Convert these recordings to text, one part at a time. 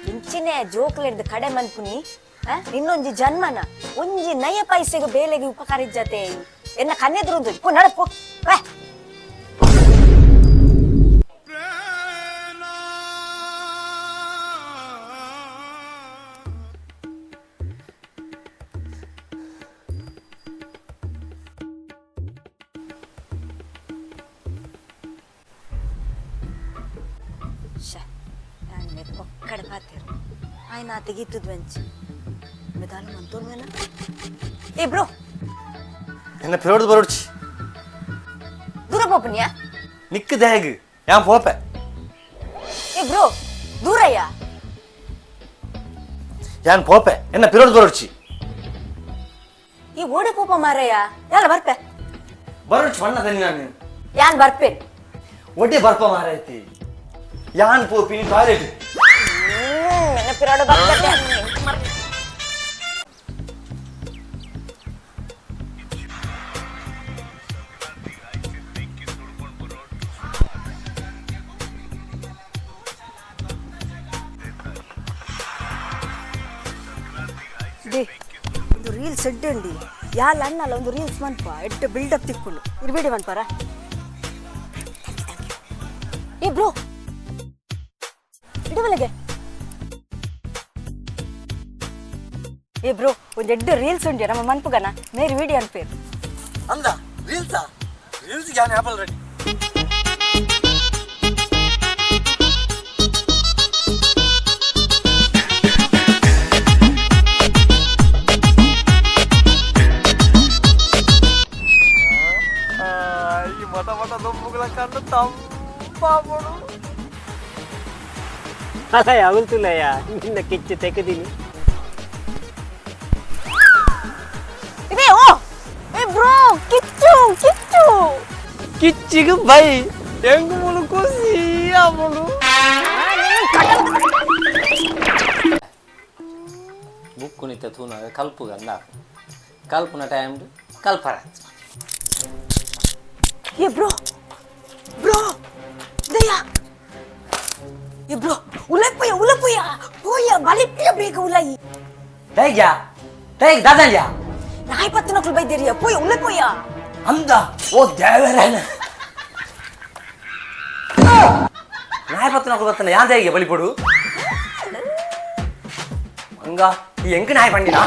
ಇಂಚಿನೆ ಜೋಕ್ಲೆಡ್ದು ಕಡೆ ಮನ್ಪುನಿ ಇನ್ನೊಂಜಿ ಜನ್ಮನ ಒಂಜಿ ನಯ ಪೈಸೆಗೆ ಬೇಲೆಗೆ ಉಪಕಾರ ಇಜ್ಜತೆ ಎನ್ನ ಕನ್ನೆದ್ರು ಪೋ ನಡಪು. ಒಕ್ಕಡೆ ಪಾತೇರು ఆయన ತೆಗೀತದ ವೆಂಚಿ ಮೆದಾಲು ಮಂತೋರ್ಮೇನ. ಏ ಬ್ರೋ. ಎನ್ನ ಪಿರೋಡ್ ಬರೋಡ್ಚಿ. ದೂರ ಪೋಪನಿಯಾ? ನಿಕ್ಕ ದ್ಯಾಗ್ ಯಾನ್ ಪೋಪೆ. ಏ ಬ್ರೋ, ದೂರಯ್ಯ. ಯಾನ್ ಪೋಪೆ, ಎನ್ನ ಪಿರೋಡ್ ಬರೋಡ್ಚಿ. ಈ ಓಡೆ ಪೋಪ ಮಾರಯ್ಯ, ಯಾಲ ಬರ್ಪೆ. ಬರೋಡ್ಚಿ ಬಣ್ಣ ತನ್ನಿ ನಾನು. ಯಾನ್ ಬರ್ಪೆ. ಒಡ್ಡೆ ಬರ್ಪ ಮಾರಾಯ್ತಿ, ಯಾನ್ ಪೋಪಿನಿ ಟಾಯ್ಲೆಟ್. ಎನ್ನ ಪಿರೋಡ ಬರ್ಪೆ. They ಒಂದು ರೀಲ್ಸ್ ಎಡ್ಡೆ ಉಂಡಿ ಯಾಲ ಅಣ್ಣಲ್ಲ ಒಂದು ರೀಲ್ಸ್ ಮನ್ಪ ಎಡ್ಡೆ ಬಿಲ್ಡಪ್ ತಿಕ್ಕೊಂಡು ಇರ್ಬೇಡಿ ಮನ್ಪಾರ. ಏ ಬ್ರೋ, ಇಡಬಲಗೆ. ಏ ಬ್ರೋ, ಒಂದು ಎಡ್ಡೆ ರೀಲ್ಸ್ ಉಂಡಿ ನಮ್ಮ ಮನ್ಪುಗನ ಮೇರಿ ವಿಡಿಯೋ ಅನ್ಪೇರು. ಅಂದ ರೀಲ್ಸಾ? ರೀಲ್ಸ್ ಯಾನ್ ಆಪಲ್ ರೆಡಿ. ಈ ಮಟ ಮಟ ದೊಂಬುಗಳ ಕಣ್ಣು ತಂಪಾಪಡು. ಅಲ್ಲ, ಅವಲ್ತುಲಯ್ಯ, ನಿನ್ನ ಕಿಚ್ಚು ತೆಗೆದೀನಿ. ಇದೇ ಓ ಏ ಬ್ರೋ, ಕಿಚ್ಚು ಕಿಚ್ಚು. ಕಿಚ್ಚಿಗೆ ಬೈ ಹೆಂಗು ಮುಳುಕು ಸೀಯಾಪಡು. ಬುಕ್ ನಿತ್ಯ ತೂನಾಗ ಕಲ್ಪುಗ ಅಂದ ಕಲ್ಪುನ ಟೈಮ್ ಕಲ್ಪರಾತ್. ಏ ಬ್ರೋ, ಬ್ರೋ ದಯಾ. ಏ ಬ್ರೋ, ಉಲಪಯ್ಯ ಉಲಪಯ್ಯ ಪೋಯ ಬಲಿಪ್ಪಿಯ ಬೇಗ ಉಲೈ. ಡೈಗ್ಯಾ ಡೈಗ್ ದಾದಲ್ಯಾ. ನಾಯಿ ಪತ್ತನಕ್ಲು ಬೈದಿರಿಯ, ಪೋಯ ಉಲಪಯ್ಯ. ಅಂದ ಓ ದೇವರೇನ ನಾಯಿ ಪತ್ತನ ಬರ್ತಾನೆ ಯಾನ್ ದೇಗೆ ಬಲಿಪಡು ಹಂಗ ಈ ಎಂಕ ನಾಯಿ ಪಂಡಿನ.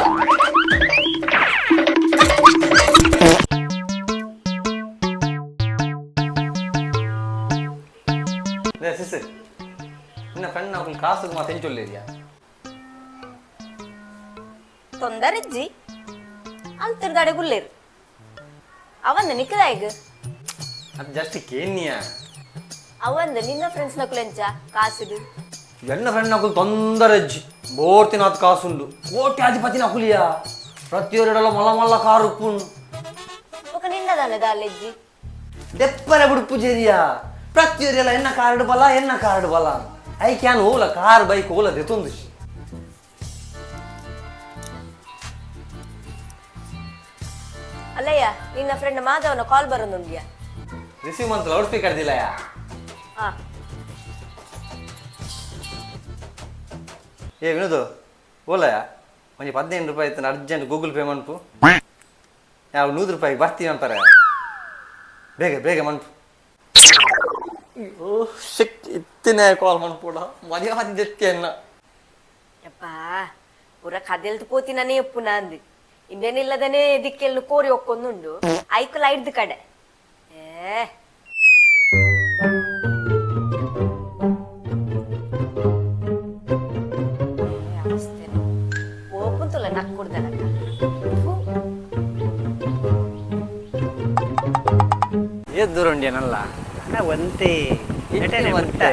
ಸಿಸ್, ನಿನ್ನ ಫ್ರೆಂಡ್ ನಾವು ಕಾಸುಗೆ ಮಾತು ಎಂಚೊಲ್ಲೇರಿಯಾ? ತೊಂದರೆಜ್ಜಿ ಅಲ್ತಿರ್ದಾಡೆ ಗುಲ್ಲೇರು ಅವಂದ ನಿಕ್ಕದಾಯ್ಗ. ಅದು ಜಸ್ಟ್ ಕೇನ್ಯಾ. ಅವಂದ ನಿನ್ನ ಫ್ರೆಂಡ್ಸ್ ನಕುಲೆಂಚ ಕಾಸುಡು? ಎನ್ನ ಫ್ರೆಂಡ್ ನಕುಲು ತೊಂದರೆ ಅಜ್ಜಿ, ಬೋರ್ತಿನಾಥ್ ಕಾಸುಂಡು, ಕೋಟ್ಯಾಧಿಪತಿ ನಕುಲಿಯ, ಪ್ರತಿಯೊರಡಲ ಮಲ್ಲ ಮಲ್ಲ ಕಾರು ಉಪ್ಪುಂಡು. ఒక ನಿನ್ನದಾನೆ ದಾಲೆಜ್ಜಿ. ದೆಪ್ಪರೆ ಬುಡುಪು ಜೇರಿಯ, ಪ್ರತಿಯೊರೆಲ್ಲ ಎನ್ನ ಕಾರ್ಡ್ ಬಲ ಎನ್ನ ಕಾರ್ಡ್ ಬಲ. ಐಕ್ಯಾನ್ ಓಲ ಕಾರ್ ಬೈಕ್ ಓಲ ದೆತೊಂದು. ಅಲ್ಲಯ್ಯ, ನಿನ್ನ ಫ್ರೆಂಡ್ ಮಾಧವನ ಕಾಲ್ ಬರೋದುಂಡ್ಯಾ? ರಿಸೀವ್ ಮಂತ್ loud speaker ದಿಲ್ಲಯ್ಯ. ಹಾ. ಏ ವಿನೋದು, ಓಲಯ್ಯ, ಒಂಜಿ 15 ರೂಪಾಯಿ ಇತ್ತು, urgent Google pay ಮನ್ಪು. ಯಾವ 100 ರೂಪಾಯಿಗೆ ಬರ್ತೀವಿ ಅಂತಾರೆ, ಬೇಗ ಬೇಗ ಮನ್ಪು. ಅಯ್ಯೋ ಶಕ್ತಿ ಇತ್ತನೇ ಕಾಲ್ ಮನ್ಪುಡ ಮರ್ಯಾದೆ ದೆತ್ತಿ ಅನ್ನ. ಯಪ್ಪ, ಪೂರ ಕದೆಲ್ದು ಪೋತಿನೇ ಎಪ್ಪುನ ಅಂದು ಇಂದೇನಿಲ್ಲದನೇ ದಿಕ್ಕೆಲ್ಲು ಕೋರಿ ಒಕ್ಕೊಂದುಂಡು ಐಕುಲ ಐಡ್ದು ಕಡೆ ಏ. ಅವಸ್ಥೆ ಓಪುಂತುಲ್ಲ ನಕ್ಕುಡ್ದನಕ್ಕ. ಏ ದೂರ ಉಂಡಿಯನಲ್ಲ. ಒಂತೆ. ಒಂತೆ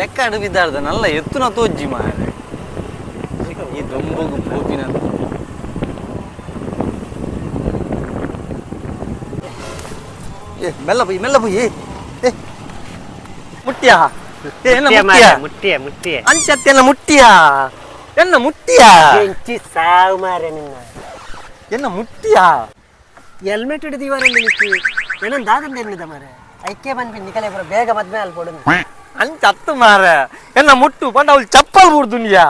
ಎಕ್ಕಡು ಬಿದ್ದಾರ್ದ ನಲ್ಲ ಎತ್ತುನ ತೋಜ್ಜಿ ಮಾರೆ ಈ ದೊಂಬುಗು ಪೋಪಿನ. ಏ ಮೆಲ್ಲ ಪೊಯ್, ಮೆಲ್ಲ ಪೊಯ್. ಏ ಮುಟ್ಟಿಯಾ? ಏ ಎನ್ನ ಮುಟ್ಟಿಯಾ? ಮುಟ್ಟಿಯ ಮುಟ್ಟಿಯ. ಅಂಚತ್ತೆಲ್ಲ ಮುಟ್ಟಿಯಾ? ಎನ್ನ ಮುಟ್ಟಿಯಾ? ಎಂಚಿ ಸಾವು ಮಾರೆ ನಿನ್ನ. ಎನ್ನ ಮುಟ್ಟಿಯಾ? ಹೆಲ್ಮೆಟ್ ಹಿಡಿದೀವರಂದು ನಿಕ್ಕಿ ಏನೊಂದು ದಾದಂದ ಎನ್ನಿದ ಮಾರೆ. ಐಕೆ ಬಂದ್ಬಿಟ್ಟು ನಿಕಲೆ ಪೂರ ಬೇಗ ಮದ್ವೆ ಅಲ್ಪೊಡು. ಅಂಚ ಅತ್ತು ಮಾರ, ಎನ್ನ ಮುಟ್ಟು ಪಂಡ ಅವಳು ಚಪ್ಪಲ್ ಬೂರ್ದುನಿಯಾ.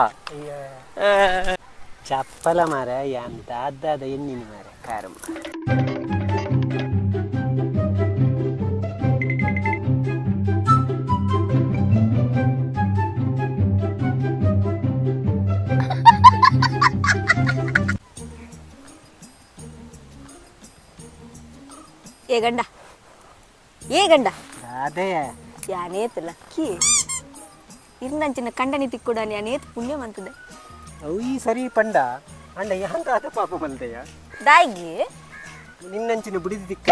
ಚಪ್ಪಲ ಮಾರ, ಯಾನ್ ದಾದಾದ ಎನ್ನಿನಿ ಮಾರೆ ಕಾರಮ್ಮ. ಏ ಗಂಡ, ಏ ಗಂಡ. ಅದೇ. ಯಾನೇತ್ ಲಕ್ಕಿ, ಇರ್ನಂಚಿನ ಕಂಡನಿ ತಿಕ್ಕುಡ ಯಾನೇತ್ ಪುಣ್ಯ ಮಂತದೆ. ಅವು ಈ ಸರಿ ಪಂಡ ಅಂಡ ಯಾಂತ ಆತ ಪಾಪ ಮಲ್ದೆಯ? ದಾಯಿಗೆ? ನಿನ್ನಂಚಿನ ಬುಡಿದ ದಿಕ್ಕ.